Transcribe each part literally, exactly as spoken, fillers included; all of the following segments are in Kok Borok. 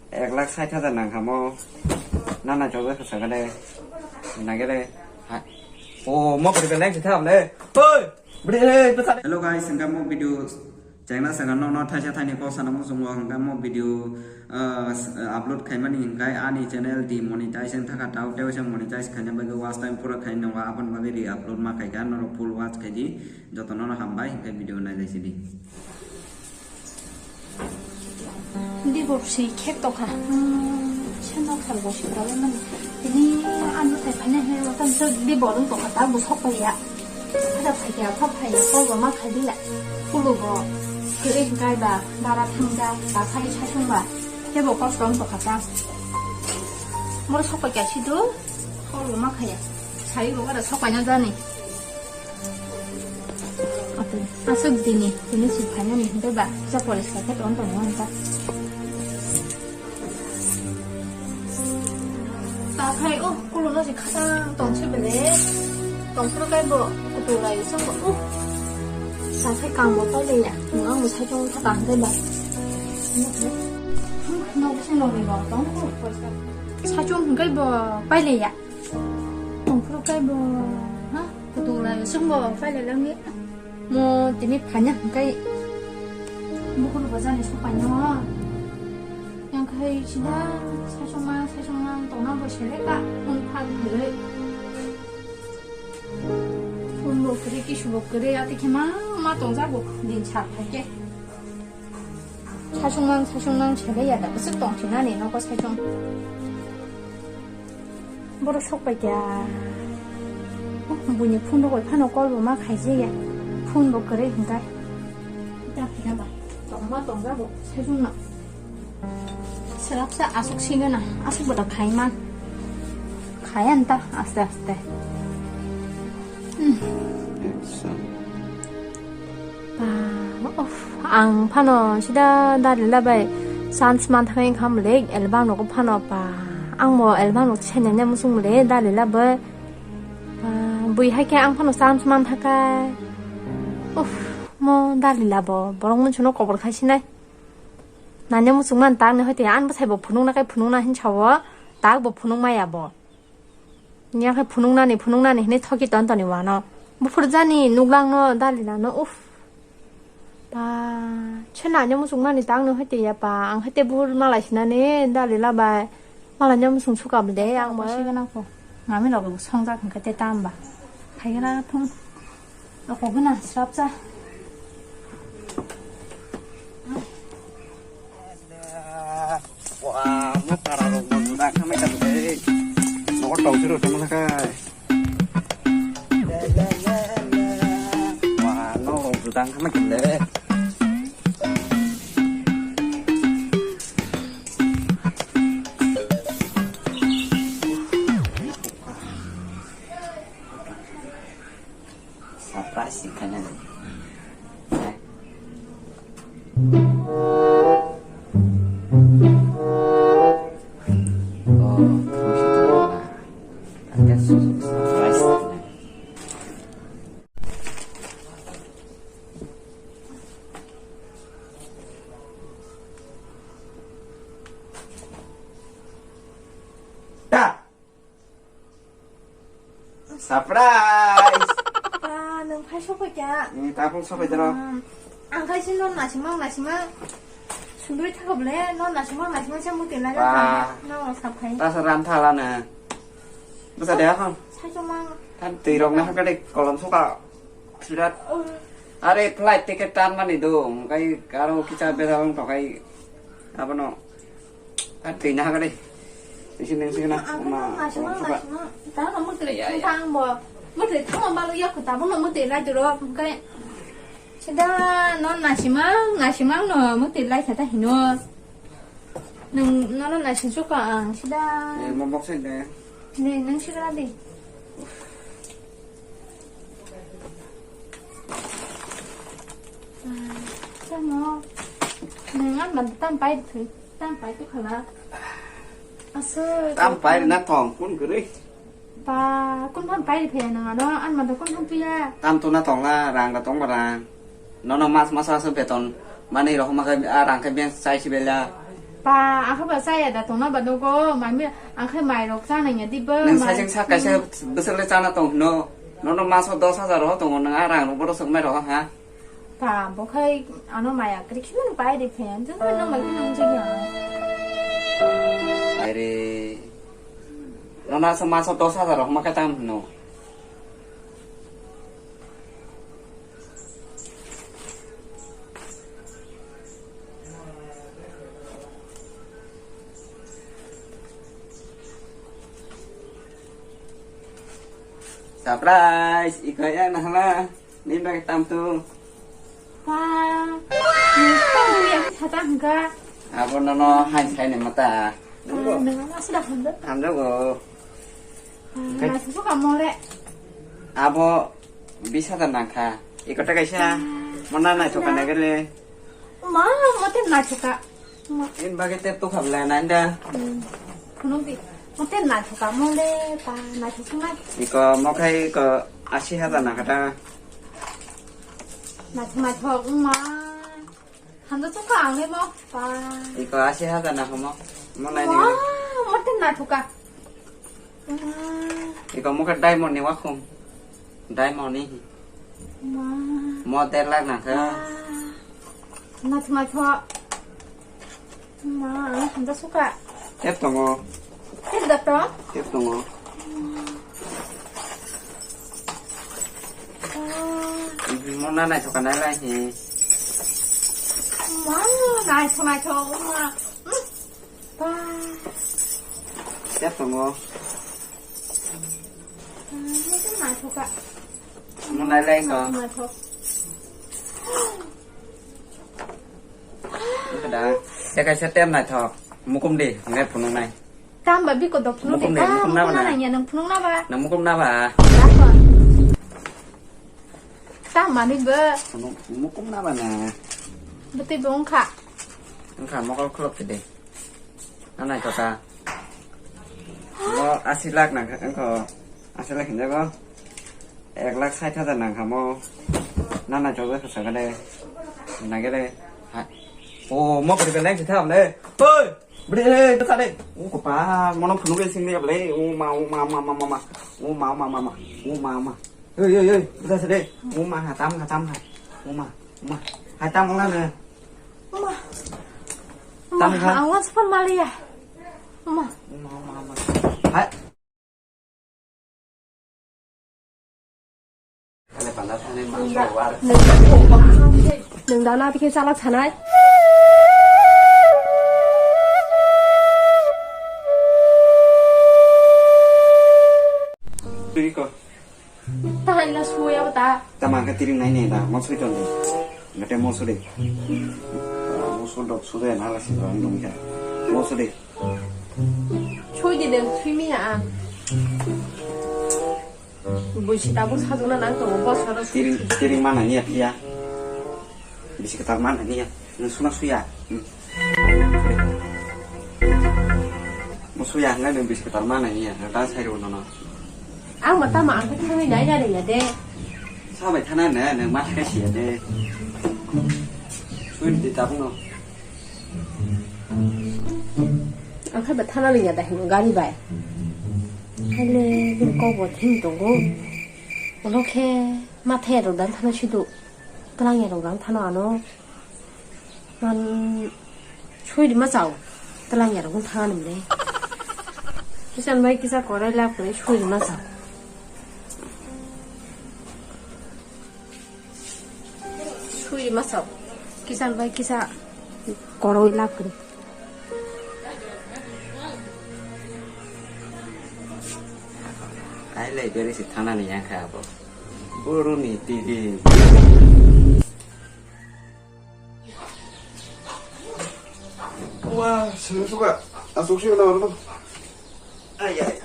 Ek lakh sait hajar nang hamo. Na na chok sa gale. Na gale. Ha. O mo bri belai sitha le. Oi. Bri he bata. Hello guys, hingke mo video chengna saka no no thaisa thaini kok sana muchungo hingke mo video, uh, s-, uh, upload khaimani hingke ani channel di monetize wng thaka tau tei waisa monetize khaina bagwi watch time pura khaina wa aboni bagwi re upload ma khaika norok full watch khaidi jotono no hambai hingke video nai lai sidi. Di bo swi khek tokha. Hmm, se nok sal bo swi rwui mani. Tini ano thai phane he o tam se di bo rung tokha ta bo sok pai ya. Ada phai ya, pha phai ya, kol bo ma khai di la. Kulu bo kwrwi hwnkhe ba, bara thang ja, ba phai sa sung ba. Tei bo kosto wng tokha ta. Moro sok pai ya si do, kol bo ma khai ya. Sai bo bara sok pai na jani. Aswk dini, tini si phainani hwnkhe ba, kisa poriskar khe tong tong manta. Takhai, oh, kulo no si khata tong si bele. Tong phuru kai bo, kutu lai song bo, oh. Takhai kang bo pai le ya, nung ang bo sai tong kha tang khe ba. Nok si nok ni bo tong ko poriskar. Sai tong hwnkhe bo pai le ya. Tong phuru kai bo, ha? Kutung lai sung bo phai lai lang ni. Mo tini phanya hingkai. Bukur bo jani supai no. Yang khai sida sasong ma sasong ma tong na bo sele ka. Phun phag kere. Phun bo kere ki subo kere ati khe ma ma tong ja bo din sa phai ke. Sasong mang sasong mang sele ya da bwswk tong si nani no ko sasong. Borok sok pai kha. Buini phone rok bai phano call bo ma khaijaya. Phone bo kwrwi hwnkhe. Da phira ba. Tongma tongja bo sejongno. Swrapsa aswk singana. Aswk bo da khaima. Khaya nta aste aste. Hmm. Pa, uff, ang phano sida Dalila bai chance man thangwi wngkha mole album rok phano pa. Ang bo album rok se naina muchung mole Dalila bai. Pa, bui hai khe ang phano chance man thangkha. Uff, mo Dalila bo borok muchungno kobor khai sinai. Naina muchung man tang ni hoite ang bwsai bo phunukna kai phunukna hin sawo. Tak bo phunuk maya bo. Nya khe phunuknani, phunuknani hinwi thoki ton toni wano. Buphur jani nuglangno Dalilano, uff. Pa, chwna anya muchungmani tangno hete ya pa. Ang hete buphur malai sinani Dalila bai. Malai nya muchung suka bwle ang bai. Sigana ko. Mami logo songjak hwnkhe te tamba. Khaigana thung. Ako gana srapsa. Wah, mo para rok mo juda khamai ka de. Nogo tong siro tong na kai. Wah, no juda khamai ka de. Surprise sih kanya ni. Oh, masih tu lah. Ada susu surprise. Tak. Surprise! Ah, nwng phai sokphaikha? Eh, ta phung sokphaikha no? Hmm. Ang khai si non nasimang, nasimang. Sundui thago bole, non nasimang, nasimang se muti lai. Ba. No, saphai. Ta sa ram thala na. Basa de ha. Sai chomang. Tan twi rok na hakade kolom soka. Surat. Oh. Are flight ticket tan mani do, kai karo kicha beda long to kai. Abono. Ar twi na hakade. Isi neng sing na. Ama, ama, kolom soka. Tamo mutri. Ya, ya. Tamo mutri tamo malu ya kota bono mutri lai duro kai. Sida non nasimang, nasimang no mutri lai kata hino. Nung nono naising suka ang sida. Eh, mo box de. Ne, nung sida di. Tamo. Nung an ban tam pai tu, tam pai tu khala. Asu. Tam pai na thong kun guri. Pa, kun phan pai phai nang ano, an ma da kun phan tuya. Tam tu na tong la, rang da tong ba rang. Nono mas mas asu beton. Mani rohma khe, a rang khe beng sai si bela. Pa, ang khe ba chaya da tongna ba nogo, mami, ang khe mai rok chana ya di bo, nang mai. Sajeng sa kaisa bwswk le chana tong hino. Nono maso dos hajar ho tongo, nang a rang rok bodo sok mai rok ha. Pa, bo khai ano maya kri khimani pai de phe, ang jeng no mai khimani jeng ya. Aire. Nono asa maso dos hajar ho ma khe tam hino. Surprise, iko ya nahla. Ni bagi tam tu. Pa, ni tam ya kata hingga. Abo nono hai sai ne mata. Nang ma sudah hingga. Hamdo go. Nai susu kamu le. Abo bisa tenang kha. Iko ta kaisa. Mana nai to kana gele. Ma, mote nai suka. Ma. In bagi tep to khabla nanda. Kuno bi. Mote nai suka mo le pa nai suka mai. Iko mo khai iko asi hajar na kata. Nai suka ma. Hando chuka ang le mo. Pa. Iko asi hajar na homo. Mo nai ni. Wah, mote na chuka. Wah. Iko mo ka diamond ni wakhum. Diamond ni. Wah. Mo der lakh na kha. Wah. Na chuma cho. Ma, ang hando chuka. Tep tongo. Tep da to? Tep tongo. Ah. Mo na nai thoka nai lai he. Ma, nai thok, nai thok, ma. Hmm. Pa. Tep tongo. Ah, mo nai thoka. Mo nai lai ko. Nai thok. Kada, ya kaisa tem nai thok. Mukum di, ngai phunung nai. Tam ba biko dok phunung di. Mukum di, mukum na ba na. Nang ya nang phunung na ba. Nang mukum na ba. Dakon. Tam mani ba. Phunung, mukum na ba na. Bete bongkha. Engkha mokol khulok di. Nanai kota. Mo asi lakh nang engko asi lakh hinjago. Ek lakh sait hajar nang kha mo. Nanai kota kha sakade. Nagede. Ha. O mo kori belai sitha amle. Oi. Bri le to sade. O ko pa mo no phunu be sing le. O ma o ma ma ma ma ma. O ma ma ma ma. O ma ma. Oi oi oi. Buta sade. O ma ha tam ha tam ha. O ma. O ma. Hai tam ong na ne. Uma. Uma, tamo kha? Ang wan sepan mali ya. Uma. Uma, uma, uma. Hai. Kale panda thani mangso war. Nung da na bikhe chalak sanai. Tiko. Tahai la suya bata. Tama ka tiring nai ne da, mo sui ton de. Ngate mo su de. Mo su dok su de na la si ro nung ya. Mo su de. Sui di de, sui mi ya. Bui si tabuk sajona nang to, bo soro. Tiring, tiring mana ni ya pia. Bisi ketar mana ni ya. Nung suna suya. Hmm. Mo suya hwnga nung bisi ketar mana ni ya. Nung ta sai ro no no. Ang ma tama ang khe thangwi nai nai ya de. Sabai thana ne, ne ma thai si ya de. Sui di tabuk no. Ang khe ba thana liya da hino gari bai. Haile bin kok bo thim tongo. Ulo khe ma thai rok dan thana sidu. Twlang ya rok dan thana ano. Man, sui di ma chao. Twlang ya rok thana ni le. Kisan bai kisa korai lab kore sui di ma chao. Sui masa. Kisan bai kisa koroi lab kri. Ai lai beri si thana ni yang kha abo. Buru ni tiri. Wah, seru suka. Asuk sih udah udah. Ay ay.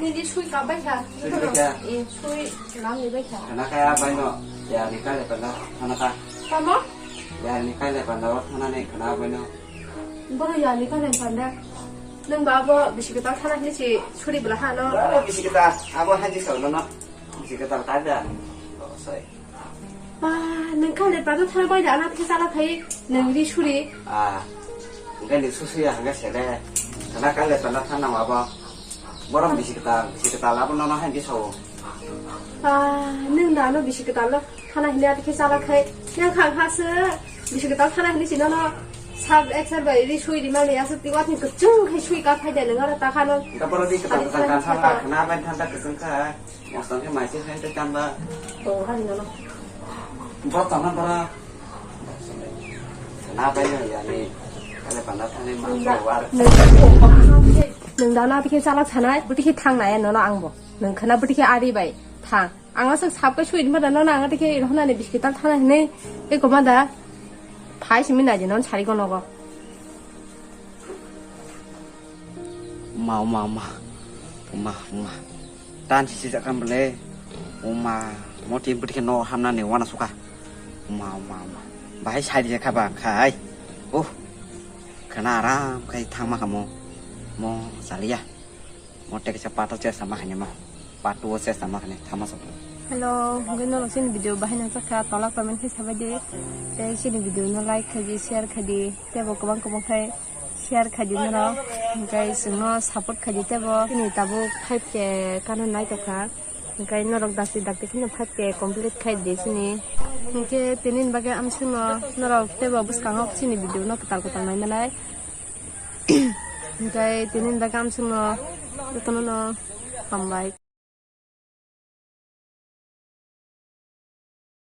Nini sui kabai kha. Sui kabai kha? Eh, sui nang ni bai kha. Kana kaya bai no. Ya ni kale pala. Kana ka. Tamo? Ya ni kale pala. Kana ni kana bai no. Boro ya ni kale pala. Nwng ba abo bisi kwtal thana hinwi si suri bwla ha no? Abo bisi kwtal, abo haji sao no no. Bisi kwtal ta da. Oh, sorry. Ba, nwng kale ba do thana bai da ana thisa la khai nwng ri suri. Ah. Enggak ni susu ya, enggak sele. Karena kale ba thana ma ba. Borok bisi kwtal, bisi kwtal abo no no haji sao. Ah, nwng da ano bisi kwtal no thana hinwi ati khe chala khai. Yang khang ha se bisi kwtal thana hinwi si nono sab ek sar bai ri sui ri mani aswk ti watni kwchwng khai sui ka phai de nwng aro ta khano. Ka boro di kwtal kwtal kan thana khana bai thanda kwchwng kha. Mostan khe mai se hai te tamba. Oh, hari nono. Boro tama boro. Na bai no yani. Kale panda thani ma Nwng da, war. Nwng da ano ati khe chala sanai, buti khe thang nai nono ang bo. Nwng khana buti khe ari bai thang. Ang aswk sap kai sui ma da no, ang tei khe honani bisi kwtal thana hinwi eko ma da phai simi nai di non sari kono go. Ma, ma, ma. Ma, ma. Tan si si jakam bele. Uma, moti bwtike no hamna ni wana suka. Ma, ma, ma. Bahai sai di kha ba khai. Oh. Khana aram khai thang ma kamo. Mo saliya. Mo tei kaisa part o chesta ma khainai mo. Part two o chesta ma khainai thama sok. Hello, hwnkhe norok chini video bahai nang chakha tola comment khe sabai di. Tei chini video no like khai di, share khai di. Tei bo kwbang kwbang khai share khai di norok. Hwnkhe chwngno support khai di tei bo. Chini tabuk five K kano nai tokha. Hwnkhe norok dakti dakti kheno five K complete khai di chini. Hwnkhe tini bagwi amsukno norok tei bo bwskango chini video no kwtal kwtal nai manai. Hwnkhe tini bagwi amsukno jotono no hambai.